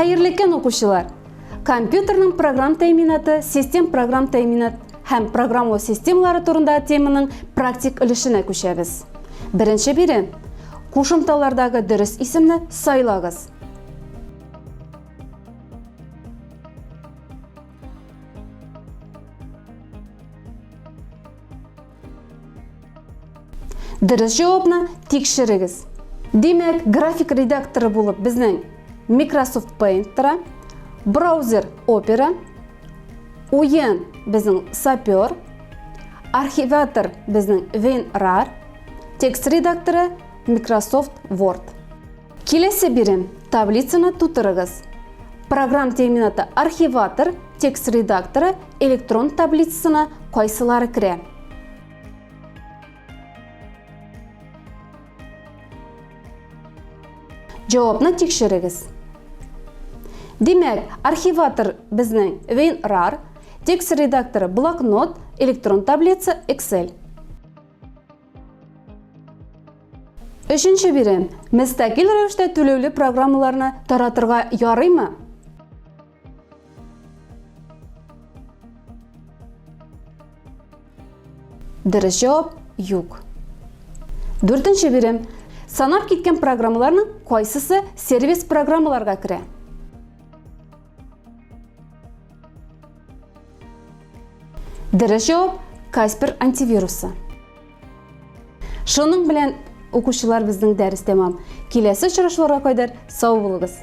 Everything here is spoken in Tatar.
Хәерле көн, укучылар! Компьютерның программ тәэминаты, систем программ тәэминат һәм программалау системалары турында теманың практик өлешенә күчәбез. Беренче бирем. Кушымталардагы дөрес исемне сайлагыз. Дөрес җавапны тикшерегез. Димәк, график редакторы булып безнең Microsoft Paint тора, браузер Opera, уен безнең Сапер, архиватор безнең WinRAR, текст редакторы Microsoft Word. Киләсе бирем. Таблицаны тутырыгыз. Программ терминаты архиватор, текст редакторы, электрон таблицасына кайсылары керә? Җавапны тикшерегез. Димәк, архиватор безнең WinRAR, текст редакторы блокнот, электрон таблица Excel. Өченче бирем. Мөстәкыйль рәвештә түләүле программаларны таратырга ярыймы? Дөрес җавап юк. Дүртенче бирем. Санап киткән программаларның кайсысы сервис программаларга керә? Дөрес җавап Каспер антивирусы. Шуның белән укучылар безнең дәрес тәмам. Киләсе очрашуларга кадәр сау булыгыз.